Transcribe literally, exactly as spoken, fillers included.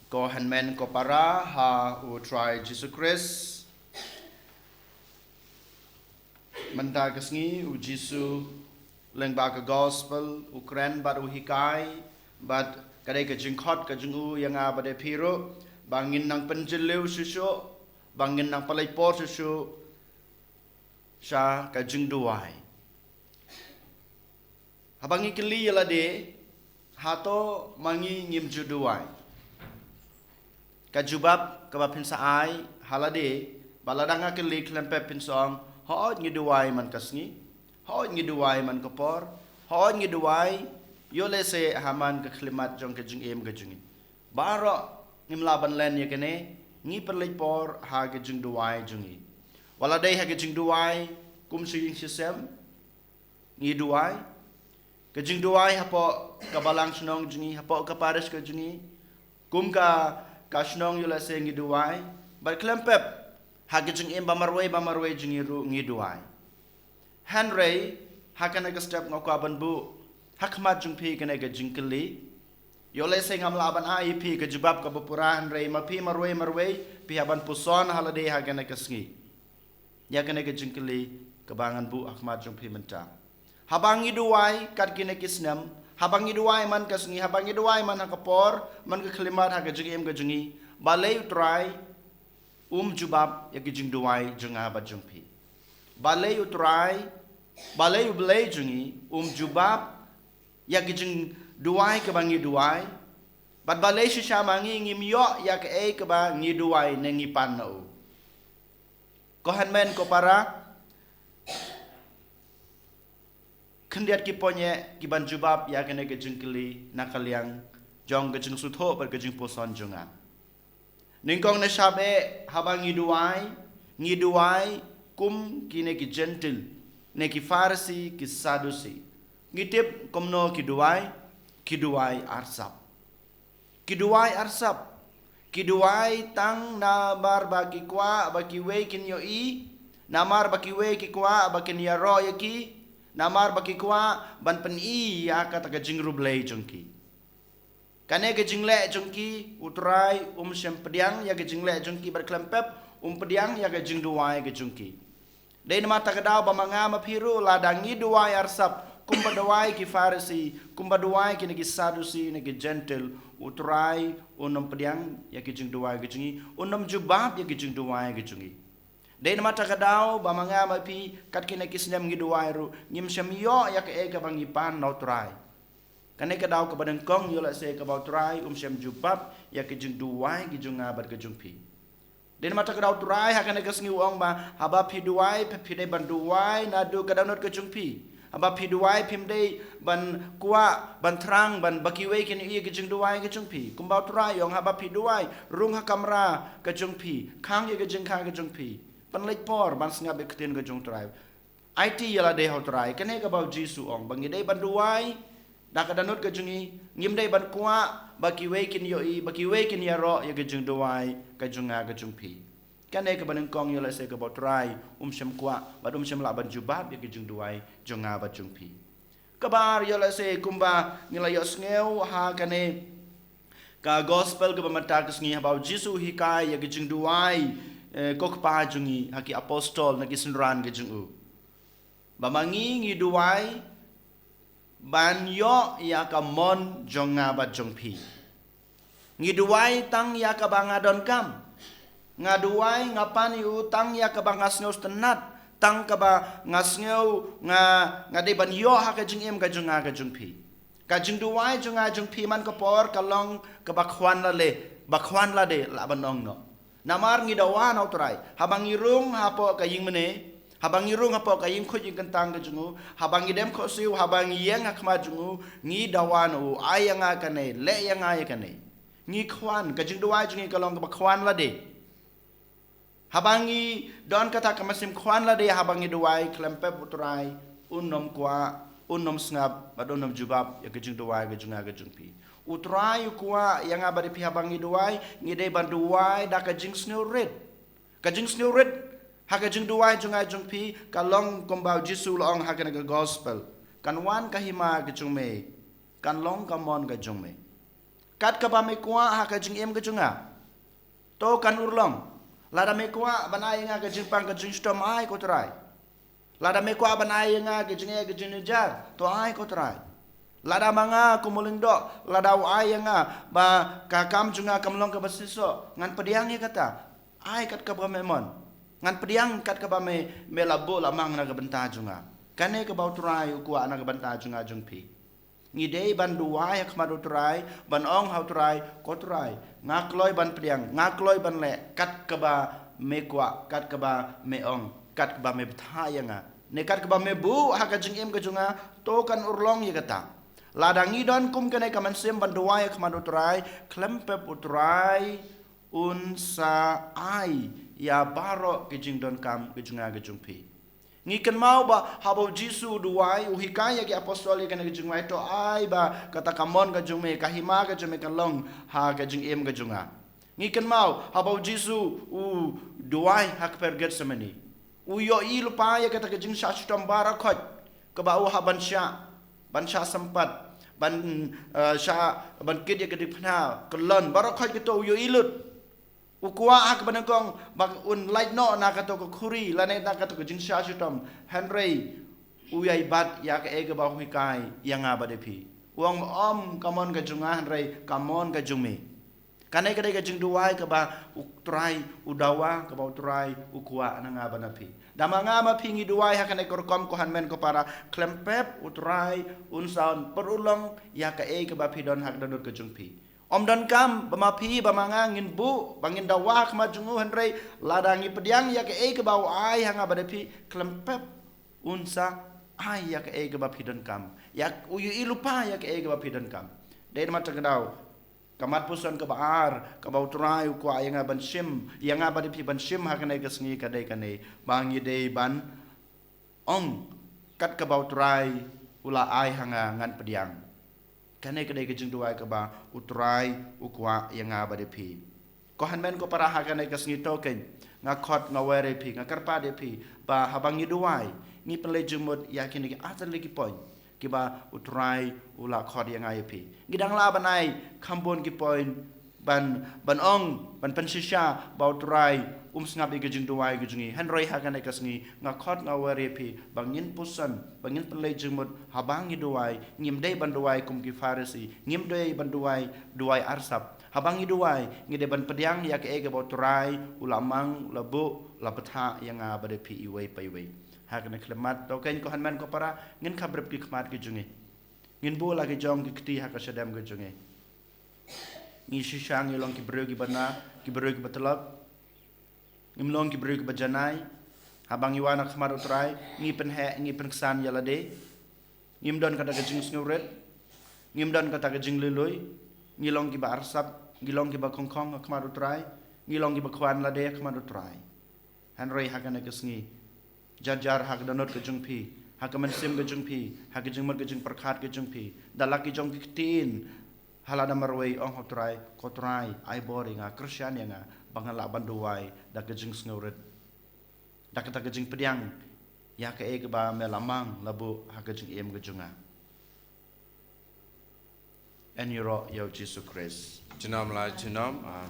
Ko hynmen ko para ha u Trai Jisu Khrist. Mynta ka sngi u Jisu lyngba ka gospel u kren bad u hikai, bad ka dei ka jingkhot ka jong u ïa nga bad ïa phi ruh, ba ngin nang pynjylliew shuh shuh, ba ngin nang pynleit por shuh shuh sha ka jingduwai. Haba ngi kylli ïa lade, hato ma ngi ngim ju duwai? Ka jubab kaba phin sa ai ha lade, ba lada nga kylli khlem pep phin sa ong, hooid ngi duwai man ka sngi, hooid ngi duwai man ka por, hooid ngi duwai ïoh lehse ha man ka khyllipmat jong ka jingim ka jong ngi. Baroh ngim lah ban len ïa kane, ngi pynleit por ha ka jingduwai jong ngi. Wat la dei ha ka jingduwai kum shi ïing shi sem, ngi duwai. Ka jingduwai hapoh ka balang shnong jong ngi, hapoh ka parish ka jong ngi, kum ka, ka shnong ïoh lehse ngi duwai. Bad khlem pep, ha ka jingim ba marwei ba marwei jong ngi ruh ngi duwai. Hynrei ha kane ka step nga kwah ban buh ha khmat jong phi kane ka jingkylli. Ïoh lehse ngam lah ban ai ïa phi ka jubab kaba pura, hynrei ma phi marwei marwei phi hap ban puson ha lade ha kane ka sngi ïa kane ka jingkylli kaba ngan buh ha khmat jong phi mynta. Haba ngi duwai kat kine ki snem, haba ngi duwai man ka sngi, haba ngi duwai man ha ka por, man ka khyllipmat, ha ka jingim ka jong ngi, balei u Trai um jubab ïa ka jingduwai jong nga bad jong phi? Balei u Trai, balei u Blei jong ngi um jubab ïa ka jingduwai kaba ngi duwai? Bad balei shisha ma ngi ngim ïoh ïa kaei kaba ngi duwai ne ngi pan na u? Ko hynmen ko para, khyndiat ki point ki ban jubab ïa kane ka jingkylli na ka liang jong ka jingsngewthuh bad ka jingpuson jong nga. Nyngkong, ngi sngap eh, haba ngi duwai, ngi duwai kum kine ki Jentil, ne ki Pharisi, ki Sadusi. Ngi tip kumno ki duwai, ki duwai arsap. Ki duwai arsap. Ki duwai tang namar ba ki kwah ba kiwei kin ïohi, namar ba kiwei ki kwah ba kin ïaroh ïa ki, namar ba ki kwah ban pyni ïa kata ka jingriewblei jong ki. Kane ka jingleh jong ki, u Trai um shym pdiang ïa ka jingleh jong ki, bad khlem pep um pdiang ïa ka jingduwai ka jong ki. Dei namar kata ka daw ba ma nga ma phi ruh, lada ngi duwai arsap kumba duwai ki Pharisi, kumba duwai kine ki Sadusi ne ki Jentil, u Trai un ym pdiang ïa ki jingduwai ki jong ngi, un ym jubab ïa ki jingduwai ki jong ngi. Dei namar kata ka daw ba ma nga ma phi, kat kine ki snem ngi duwai ruh, ngim shym ïoh ïa kaei kaba ngi pan na u Trai. Kane ka daw kaba nyngkong, ïoh lehse kaba u Trai um shym jubab ïa ki jingduwai ki jong nga bad ki jong phi. Dei namar kata ka daw u Trai ha kane ka sngi u ong ba haba phi duwai, phi, phi dei ban duwai naduh ka dohnud ka jong phi. Haba phi duwai phim dei ban kwah, ban thrang, ban ba kiwei kin ïohi ïa ki jingduwai ki jong phi. Kumba u Trai u ong, haba phi duwai, rung ha kamra ka jong phi, khang ïa ka jingkha ka jong phi, pynleit por ban sngap ïa ka ktien ka jong u Trai. Aiti ïa lade ha u Trai, kane kaba u Jisu u ong, ba ngi dei ban duwai da ka dohnud ka jong ngi, ngim dei ban kwah ba kiwei kin ïohi, ba kiwei kin ïaroh ïa ka jingduwai ka jong nga ka jong phi. Kane kaba nyngkong, ïoh lehse kaba u Trai um shym kwah bad um shym lah ban jubab ïa ka jingduwai jong nga bad jong phi. Kaba ar, ïoh lehse kumba ngi la ïohsngew ha kane ka gospel kaba mynta ka sngi, haba u Jisu u hikai ïa ka jingduwai, eh, ko Kpa jong ngi, ha ki apostol ne ki synran ki jong u, ba ma ngi ngi duwai ban ïoh ïa ka mon jong nga bad jong phi. Ngi duwai tang ïa kaba nga donkam. Nga duwai, nga pan ïa u tang ïa kaba nga sngew sngewtynnat, tang kaba nga sngew nga, nga dei ban ïoh ha ka jingim ka jong nga ka jong phi. Ka jingduwai jong nga jong phi man ka por ka long kaba khwan lade, ba khwan lade lah ban ong noh. Namar ngi dawa na u Trai. Haba ngi rung hapoh ka ïingmane, haba ngi rung hapoh ka ïingkhuid ïingkyntang ka jong u, haba ngi dem khohsiew, haba ngi ïeng ha khmat jong u, ngi dawa na u, ai ïa nga kane, leh ïa nga ïa kane. Ngi khwan, ka jingduwai jong ngi ka long kaba khwan lade. Haba ngi don kata ka mynsiem khwan lade, haba ngi duwai, khlem pep u Trai un ym kwah, un ym sngap bad un ym jubab ïa ka jingduwai ka jong nga ka jong phi. U Trai u kwah ïa nga bad ïa phi, haba ngi duwai, ngi dei ban duwai da ka jingsngewrit. Ka jingsngewrit ha ka jingduwai jong nga jong phi ka long kumba u Jisu u la ong ha kane ka gospel, kan wan ka hima ka jong me, kan long ka mon ka jong me. Kat kaba me kwah ha ka jingim ka jong nga, to kan urlong. Lada me kwah ban ai ïa nga ka jingpang ka jingshitom, ai ko Trai. Lada me kwah ban ai ïa nga ka jingeh ka jingjar, to ai ko Trai. Lada ma nga kum u lyngdoh, lada u ai ïa nga ba ka kam jong nga kam long kaba shisha, ngan pdiang ïa kata. Ai kat kaba me mon. Ngan pdiang kat kaba me, me la buh la mang na ka bynta jong nga. Kane kaba u Trai u kwah na ka bynta jong nga jong phi. Ngi dei ban duwai ha khmat u Trai, ban ong ha u Trai, ko Trai, nga kloi ban pdiang, nga kloi ban leh kat kaba me kwah, kat kaba me ong, kat kaba me bthah ïa nga, ne kat kaba me buh ha ka jingim ka jong nga, to kan urlong ïa kata. Lada ngi don kum kane ka mynsiem ban duwai ha khmat u Trai, khlem pep u Trai un sa ai ïa baroh ki jingdonkam ka jong nga ka jong phi. Ngi kynmaw ba haba u Jisu u duwai, u hikai ïa ki apostol ïa kane ka jingduwai, to ai ba kata ka mon ka jong me, ka hima ka jong me kan long ha ka jingim ka jong nga. Ngi kynmaw haba u Jisu u duwai ha kper Gethsemane, u ïohi lypa ïa kata ka jingshah shitom baroh khoit kaba u hap ban shah, ban shah sympat, ban, eh, shah, ban kit ïa ka diengphna, kyllon, baroh khoit kato u ïohi lut. U kwah ha kaba nyngkong ba un lait noh na kato ka khuri lane na kato ka jingshah shitom, hynrei u ïai bat ïa kaei kaba u hikai ïa nga bad ïa phi. U ong, ym ka mon ka jong nga, hynrei ka mon ka jong me. Kane ka dei ka jingduwai kaba u Trai u dawa, kaba u Trai u kwah na nga bad na phi. Da ma nga ma phi ngi duwai ha kane ka rukom, ko hynmen ko para, khlem pep u Trai un sa pynurlong ïa kaei kaba phi don ha ka dohnud ka jong phi. Ym donkam ba ma phi ba ma nga ngin buh, ba ngin dawa ha khmat jong u, hynrei lada ngi pdiang ïa kaei kaba u ai ha nga bad ïa phi, khlem pep un sa ai ïa kaei kaba phi donkam. Ïa u ïohi lypa ïa kaei kaba phi donkam. Dei namar kata ka daw, ka mat puson kaba ar kaba u Trai u kwah ïa nga ban shim, ïa nga bad ïa phi ban shim ha kane ka sngi ka dei kane, ba ngi dei ban ong, kat kaba u Trai u la ai ha nga ngan pdiang. Kane ka dei ka jingduwai kaba u Trai u kwah ïa nga bad ïa phi. Ko hynmen ko para, ha kane ka sngi to kein, nga khot nga wer ïa phi, nga kyrpad ïa phi ba haba ngi duwai, ngi pynleit jingmut ïa kine ki artylli ki point kiba u Trai u la khot ïa nga ïa phi. Ngi dang lah ban ai kham bun ki point ban, ban ong, ban pynshisha ba u Trai um sngap ïa ka jingduwai ka jong ngi. Hynrei ha kane ka sngi nga khot nga wer ïa phi ba ngin puson, ba ngin pynleit jingmut haba ngi duwai, ngim dei ban duwai kum ki Pharisi, ngim dei ban duwai, duwai arsap. Haba ngi duwai ngi dei ban pdiang ïa kaei kaba u Trai u la mang, la buh, la bthah ïa nga bad ïa phi iwei pa iwei. Ha kane ka khyllipmat to kein, ko hynmen ko para, ngin khapbrip ki khmat ki jong ngi. Ngin buh la ki jong ki kti ha ka shadem ka jong ngi. Ngi shisha ngi long ki briew kiba na, ki briew kiba tlot. Ngim long ki briew kiba janai. Haba ngi wan ha khmat u Trai, ngi pynheh, ngi pynksan ïa lade. Ngim don kata ka jingsngewrit. Ngim don kata ka jinglui lui. Ngi long kiba arsap, ngi long kiba khongkhong ha khmat u Trai. Ngi long kiba khwan lade ha khmat u Trai. Hynrei ha kane ka sngi, jar jar ha ka dohnud ka jong phi, ha ka mynsiem ka jong phi, ha ka jingmut ka jingpyrkhat ka jong phi, da la ki jong ki ktien, ha lade marwei, ong ha u Trai, ko Trai, ai bor ïa nga, kyrshan ïa nga ba ngan lah ban duwai da ka jingsngewrit, da kata ka jingpdiang ïa kaei kaba me la mang, la buh ha ka jingim ka jong nga. Yn ïaroh ïa u Jisu Khrist. Junom la junom, ah,